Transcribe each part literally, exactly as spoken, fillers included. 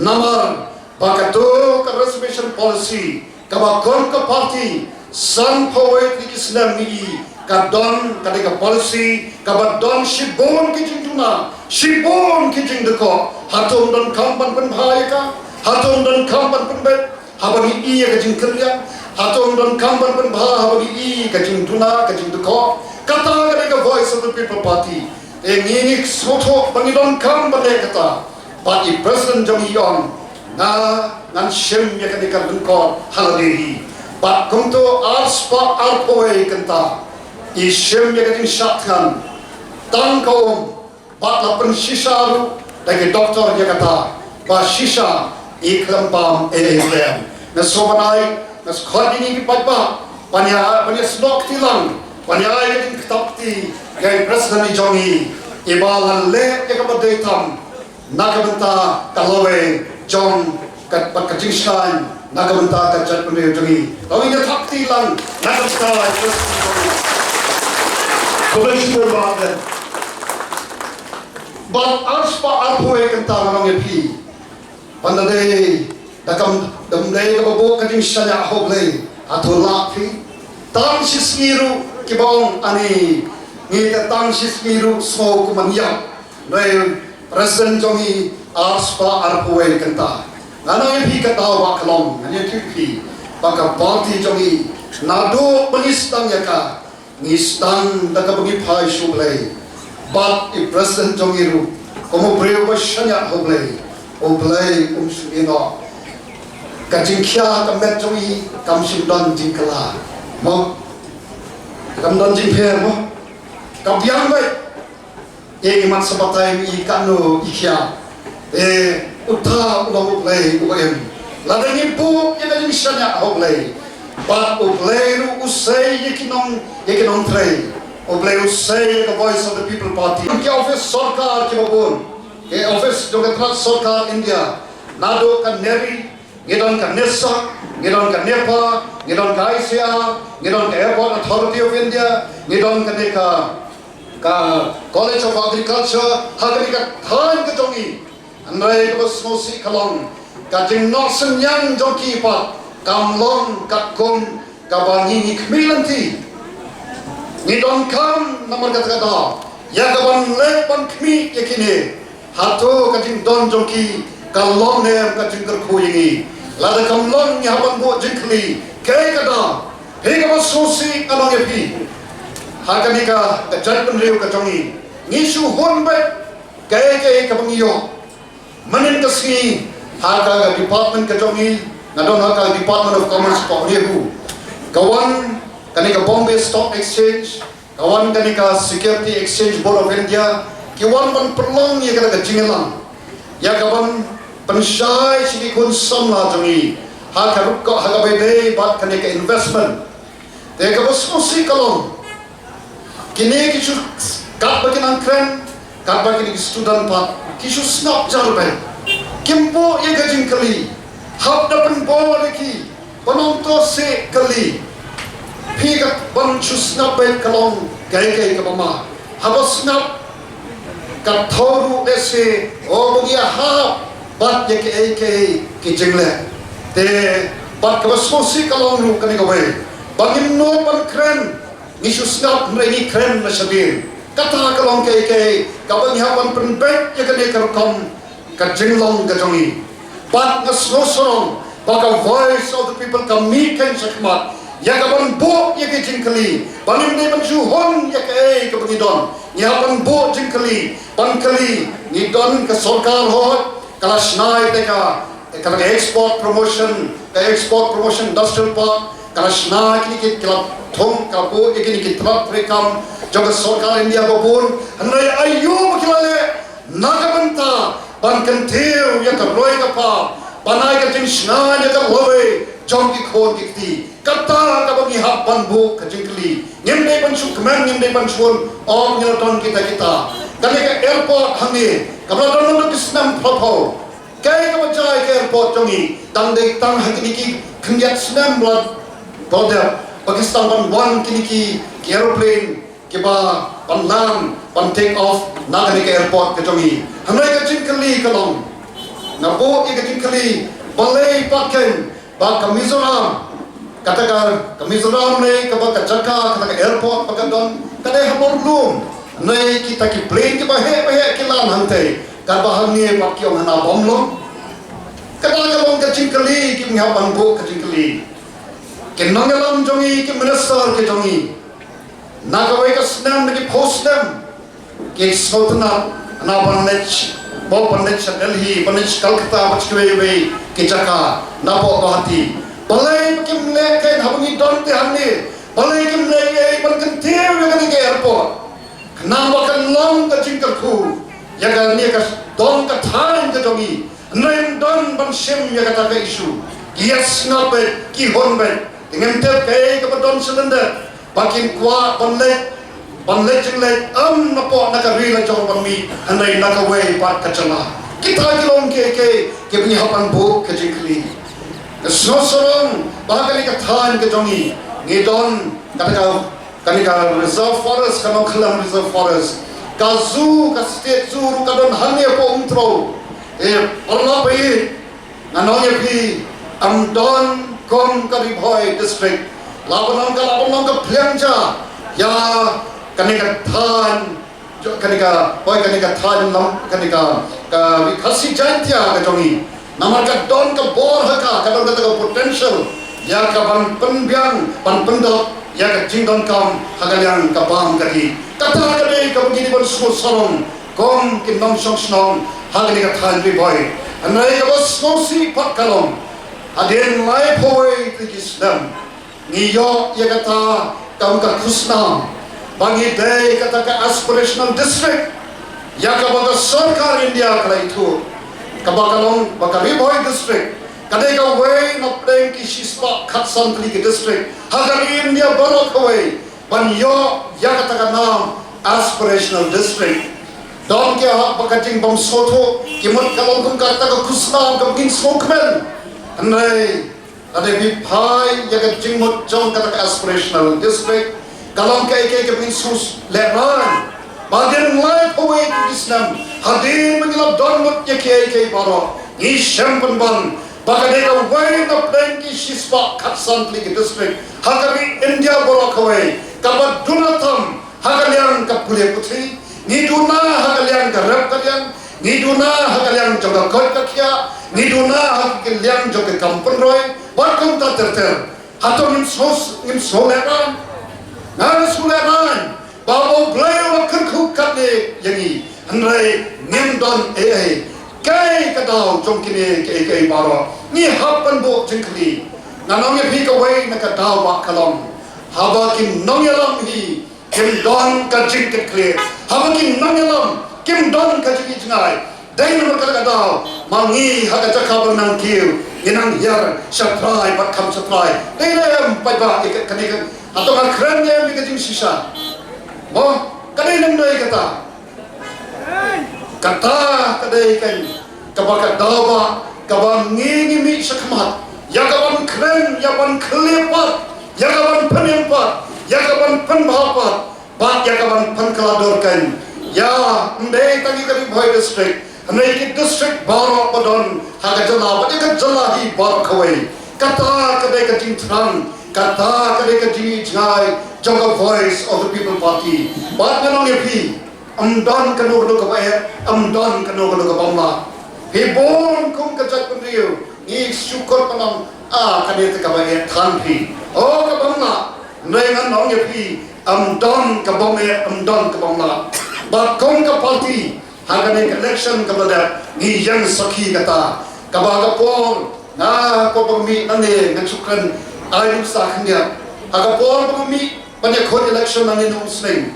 Namar ba kato ka reservation policy kaba kum ka party sanphew tylli ki snem ngi i, ka don ka dei ka policy kaba don shibun ki jingduna, shibun ki jingdkhoh. Hato ym donkam ban pynbha ïa ka? Hato ym donkam ban pynbeit? Haba ngi i ïa ka jingkyrïang, hato ym donkam ban pynbha haba ngi i ka jingduna, ka jingdkhoh? Kata ka dei ka Voice of the People Party. Te ngi ngi sngewthuh ba ngi donkam ban leh kata. Bad i president jong ngi i ong, nga ngan shim ïa kane ka lyngkor ha lade hi. Bad kumto arspah arphew wei kynta i shim ïa ka jingshad thngan tang ka um. Bad la pynshisha ruh da ki doktor ïa kata ba shisha i khlem bam ei ei ruh. Nga sngewbha, nga sngewbha ïa ngi ki paidbah ban ïa, ban ïa snoh kti lang, ban ïa ai ka jingktah kti ïa i president i jong ngi, iba la leh ïa kaba dei tam na ka bynta ka lawei jong ka, bad ka jingshngaiñ na ka bynta ka jaitbynriew jong ngi. Lawei ïa thap kti lang na ka bynta ka jingshngaiñ. Khublei shibun Bah Ardent. Bad arspah arphew wei kynta nga ong ïa phi, ban da dei, da kam, da kam dei kaba buh ka jingshaniah ha U Blei, hato lah phi? Tang shisngi ruh kiba ong ani, ngi te tang shisngi ruh sngew kum ban ïap. Hynrei president jong ngi arspah arphew wei kynta. Ngan ong ïa phi ka daw ba ka long, ngan ïathuh ïa phi ba ka party jong ngi naduh ba ngi sdang ïa ka, ngi sdang da kaba ngi phai sha U Blei. Bad i president jong ngi ruh kum u briew ba shaniah ha U Blei, U Blei um shu ïeh noh. Ka jingkhia ka met jong ngi kam shym don jingkylla, mo? Kam don jingpher, mo? Ka biang beit. Ïa ngi mat sa batai ngi i katno i khia. Eh, uta u long U Blei uba im. Lada ngi buh ïa ka jingshaniah ha U Blei, bad U Blei ruh u sei ïa ki nong, ïa ki nongtrei. U Blei u sei ïa ka Voice of the People Party. Ki office sorkar kiba bun, ki office jong ka tnat sorkar India, naduh ka NERI, ngi don ka NESAC, ngi don ka NEPA, ngi don ka I C A R, ngi don ka Airport Authority of India, ngi don kane ka, ka College of Agriculture, ha kane ka thaiñ ka jong ngi. Hynrei kaba sngewsih ka long, ka jingnoh synñiang jong ki pat kam long katkum kaba ngi ngi khmih lynti. Ngi donkam namar kata ka daw ïa ka ban leh ban khmih ïa kine. Hato ka jingdon jong ki ka long ne em ka jingkyrkhu ïa ngi? Lada kam long, ngi hap ban buh jingkylli. Kaei ka daw? Phi, kaba sngewsih ngan ong ïa phi, ha kane ka, ka jaitbynriew ka jong ngi, ngi shu hun beit kaei kaei kaba ngi ïoh. Mynnin ka sngi, ha ka department ka jong ngi, nga don ha ka Department of Commerce, ka NEHU, ka wan kane ka Bombay Stock Exchange, ka wan kane ka Security Exchange Board of India, ki wan ban pynlong ïa kata ka jingïalang, ïa ka ban pynshai sha ki khun samla jong ngi ha ka rukom, ha kaba ïadei bad kane ka investment. Te kaba sngewsih ka long, kine ki shu, katba ki nang kren, katba kine ki student pat ki shu sngap jar beit. Kim buh ïa ka jingkylli. Hap da pynbor ïa ki ban ong to seh kylli. Phi, ka ban shu sngap beit ka long kaei kaei kaba ma. Haba sngap, ka thaw ruh lehse, o, ba ngi ïahap bad ïa kaei kaei ki jingleh. Te bad kaba sngewsih ka long ruh kane kawei, ba ngim nud ban kren, ngi shu sngap hynrei ngi kren na shadien. Kata ka long kaei kaei kaba ngi hap ban pynbeit ïa kane ka rukom ka jinglong ka jong ngi. Bad nga sngewsarong ba ka Voice of the People ka mih khein shakhmat ïa ka ban buh ïa ki jingkylli, ba ngim dei ban shu hun ïa kaei kaba ngi don. Ngi hap ban buh jingkylli, ban kylli. Ngi don ka sorkar hooid, ka la shna ïa ka, ka, ka export promotion, ka export promotion industrial park, ka la shna kine ki, ka la thung, ka la buh ïa kine ki tlot treikam jong ka sorkar India ba bun. Hynrei aïu ba ki la leh na ka bynta ban kyntiew ïa ka roi ka par, ban ai ka jingshngaiñ ïa ka lawei jong ki khun ki kti? Kata kaba ngi hap ban buh ka jingkylli. Ngim dei ban shu kmen, ngim dei ban shu ong ngi la don kita kita. Kane ka airport hangne kaba la don naduh ki snem phraphew. Kaei kaba jia ïa ka airport jong ngi? Tang dei tang ha kine ki khyndiat snem ba la dep ba ki sdang ban wan kine ki, ki aeroplane kiba ban land, ban take off na kane ka airport ka jong ngi. Hynrei ka jingkylli ka long, Nga buh ïa ka jingkylli, balei pat kein ba ka Mizoram, kata ka, ka Mizoram ne kaba ka jaka, kata ka airport ba ka don, ka dei ha bor lum. Hynrei kita ki plane kiba heh ba heh ki lan hangtei, katba hangne pat ki ong hana bym long. Kata ka long ka jingkylli, ki ngi hap ban buh ka jingkylli. Ki nongïalam jong ngi, ki minister ki jong ngi, na kawei ka snem, na ki phew snem, ki sngewtynnat na ban leit, ba ban leit sha Delhi, ban leit sha Kolkata, bad sha kiwei kiwei ki jaka, na poh Guwahati. Balei kim leh kein haba ngi don te hangne? Balei kim leh ei ban kyntiew ïa kane ka airport? Khnang ba kan long ka jingkyrkhu ïa kane ka dong ka thaiñ ka jong ngi. Hynrei ym don ban shim ïa kata ka issue. Ki ïa sngap beit, ki hun beit. Te ngim tip kaei kaba don sha lyndet. Ba kin kwah ban leit, ban leit jingleit, ym na poh na ka ri la jong ban mih, hynrei na kawei pat ka jylla. Kita ki long kiei kiei kiba ngi hap ban buh ka jingkylli. Nga sngewsarong ba ha kane ka thaiñ ka jong ngi, ngi don kata ka, kane ka reserve forest, ka Nongkhyllem Reserve Forest. Ka zoo, ka state zoo ruh ka don hangne hapoh Umtrew. Eh, paralok ba ïeit, ngan ong ïa phi, ym don kum ka Ri Bhoi District. Lah ban long ka, lah ban long ka pliang ja ïa kane ka thaiñ, kane ka, hooid, kane ka thaiñ lam, kane ka, ka Ri Khasi Jaintia ka jong ngi. Namar ka don ka bor ha ka, ka don kata ka potential ïa ka ban pynbiang, ban pyndap ïa ka jingdonkam ha ka liang ka bam ka dih. Kata ka dei kaba ngi dei ban sngewsarong kum ki nongshong shnong ha kane ka thaiñ Ri Bhoi. Hynrei kaba sngewsih pat ka long, hadien laiphew wei tylli ki snem, ngi ïoh ïa kata kam ka khusnam ba ngi dei kata ka aspirational district ïa kaba ka sorkar India ka la ithuh, kaba ka long ba ka Ri Bhoi District ka dei kawei na pdeng ki shispah khatsan tylli ki district ha ka ri India baroh kawei ban ïoh ïa kata ka nam aspirational district. Don ki hap ba ka jingbymsngewthuh, ki mut ka long kum kata ka khusnam kaba ngin sngewkmen. Hynrei lada phi phai ïa ka jingmut jong kata ka aspirational district, ka long kaei kaei kaba ngin sngewlehraiñ. Ba hadien laiphew wei tylli ki snem, hadien ba ngi la don mut ïa kiei kiei baroh, ngi shem pynban ba ka dei kawei na pdeng ki shispah khatsan tylli ki district ha ka ri India baroh kawei kaba duna tam ha ka liang ka pule puthi, ngi duna ha ka liang ka rep ka liang, ngi duna ha ka liang jong ka koit ka khiah, ngi duna ha ka liang jong ka kam pynroi, bad kumta ter ter. Hato ngim sngew, ngim sngewlehraiñ? Nga sngewlehraiñ ba U Blei u la kyrkhu katne ïa ngi, hynrei ngim don ei ei. Kaei ka daw jong kine kiei kiei baroh? Ngi hap ban buh jingkylli. Ngan ong ïa phi, kawei na ka daw ba ka long, haba ki nongïalam hi kim don ka jingkitkhlieh, haba ki nongïalam kim don ka jingïohi jngai, dei namar kata ka daw ma ngi ha ka jaka ba nang kiew, ngi nang hiar shatrai bad kham shatrai. Dei ne em paidbah ïa kane ka, hato nga kren ne em ïa ka jingshisha? Mo, ka dei nang dei kata. Kata ka dei ka, kaba ka daw ba, kaba ngi ngi mih shakhmat ïa ka ban kren, ïa ban kylli pat, ïa ka ban pynïeng pat, ïa ka ban pynbha pat, bad ïa ka ban pynkylla dur kan. Ïa, ym dei tang ïa ka Ri Bhoi District, hynrei ki district baroh ba don ha ka jylla, bad ïa ka jylla hi baroh kawei. Kata ka dei ka jingthrang, kata ka dei ka jingïohi jngai jong ka Voice of the People Party. Bad ngan ong ïa phi, ym don kano kano kaba eh, ym don kano kano kaba mlak. Phi bun kum ka jaitbynriew ngi shu kut ban ong, ah, kane te kaba eh than phi. Oh, kaba mlak. Hynrei ngan ong ïa phi, ym don kaba eh, ym don kaba mlak. Bad kum ka party, ha kane ka election kaba la dep, ngi ïeng sakhi kata. Kaba ka por, nga, ka por ba mih nangne, nga shu kren ai nuksa khyndiat. Ha ka por ba mih ban ïakhun election nangne na Umsning,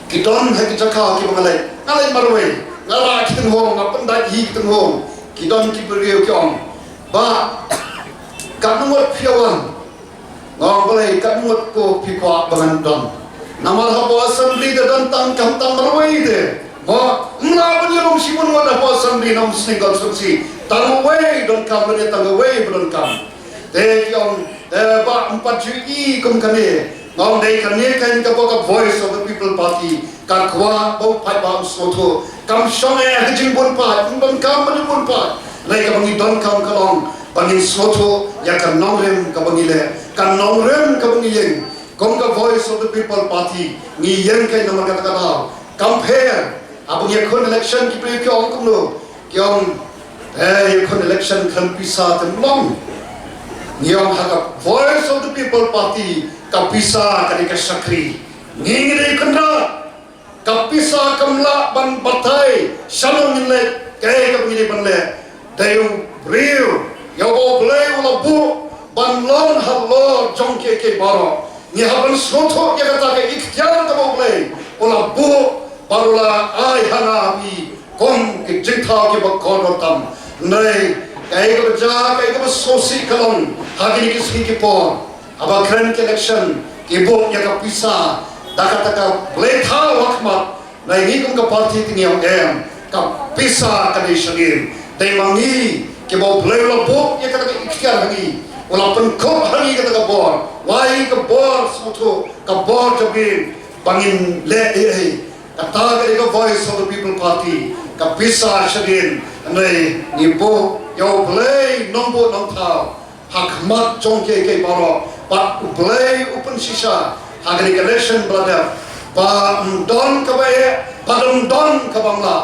ki don ha ki jaka kiba nga leit, nga leit marwei, nga rah ki tynghong, nga pyndait hi ki tynghong. Ki don ki briew ki ong, "Bah, katno ngut phi ïa wan?" Nga ong, "Balei, katno ngut ko phi kwah ba ngan don? Namar hapoh Assembly da don tang khamtam marwei te." Mo, ym lah ban ïalum shibun ngut hapoh Assembly na Umsning constituency. Tang uwei donkam, ban ïa tang uwei ba donkam. Te ki ong, "Eh, bah, ym pat ju i kum kane." Nga ong, "Dei kane kan kaba ka Voice of the People Party Ka kwah ba u paidbah un sngewthuh. Kam shong eh ha ka jingbun paid, ym donkam ban bun paid. Hynrei kaba ngi donkam ka long ba ngin sngewthuh ïa ka nongrim kaba ngi leh, ka nongrim kaba ngi ïeng. Kum ka Voice of the People Party ngi ïeng kai namar kata ka daw. Kam pher, haba ngi ïakhun election ki briew ki ong kumno? Ki ong, eh, ïakhun election khlem pisa te ym long. Ngi ong ha ka Voice of the People Party, ka pisa ka dei ka shakri. Ngi ngi dei kynrad. Ka pisa kam lah ban batai shano ngin leit, kaei kaba ngi dei ban leh. Dei u briew ïa uba U Blei u la buh ban long halor jong kiei kiei baroh. Ngi hap ban sngewthuh ïa kata ka iktiar kaba U Blei u la buh bad u la ai ha nga ha phi kum ki jingthaw kiba kordor tam. Hynrei kaei kaba jia, kaei kaba sngewsih ka long ha kine ki sngi ki por, haba kren ki election, ki buh ïa ka pisa da kata ka bleithaw ha khmat. Hynrei ngi kum ka party te ngi ong em, ka pisa ka dei shadien. Dei ma ngi kiba U Blei u la buh ïa kata ka iktiar ha ngi, u la pynkup ha ngi kata ka bor. Wai ka bor sngewthuh, ka bor jabieng ba ngin leh ei ei. Kata ka dei ka Voice of the People Party, ka pisa shadien. Hynrei ngi buh ïa U Blei nongbuh nongthaw ha khmat jong kiei kiei baroh, bad U Blei u pynshisha ha kane ka election ba la dep ba ym don kaba eh bad ym don kaba mlah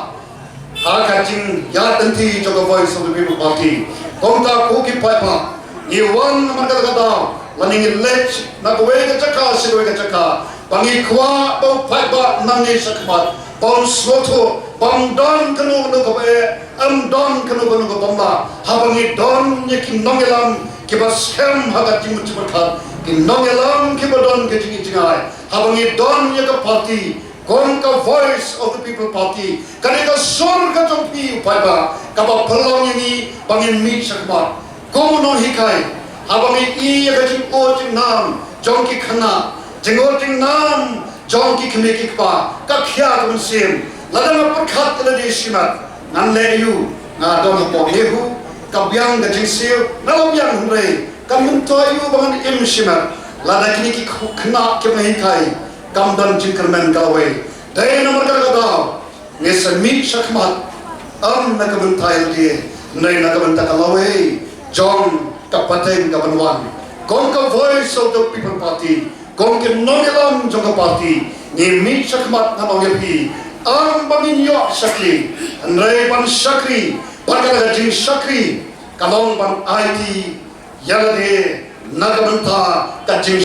ha ka jingïaid lynti jong ka Voice of the People Party. Kumta ko ki paidbah, ngi wan namar kata ka daw, lane ngi leit na kawei ka jaka sha kawei ka jaka, ba ngi kwah ba u paidbah nangne shakhmat ba un sngewthuh ba ym don kano kano kaba eh, ym don kano kano kaba mlah. Haba ngi don ïa ki nongïalam kiba skhem ha ka jingmut jingpyrkhat, ki nongïalam kiba don ka jingïeit jingaiñ, haba ngi don ïa ka party kum ka Voice of the People Party, ka dei ka sur ka jong phi u paidbah kaba pynlong ïa ngi ba ngin mih shakhmat. Kum u nonghikai, haba ngi i ïa ka jingud jingnam jong ki khynnah, jingud jingnam jong ki kmie ki kpa, ka khia ka mynsiem. Lada nga pyrkhat ïa lade shimet, ngan leh aïu? Nga don hapoh NEHU, ka biang ka jingsiew, nga la biang, hynrei kan myntoi aïu ba ngan im shimet lada kine ki khynnah kiba nga hikai kam don jingkyrmen ka lawei? Dei namar kata ka daw ngi sa mih shakhmat, ym na ka bynta ïa lade, hynrei na ka bynta ka lawei jong ka pateng kaban wan. Kum ka Voice of the People Party, kum ki nongïalam jong ka party, ngi mih shakhmat, ngan ong ïa phi, ym ba ngin ïoh shakri, hynrei ban shakri bad kata ka jingshakri ka long ban aiti ïa lade na ka bynta ka jing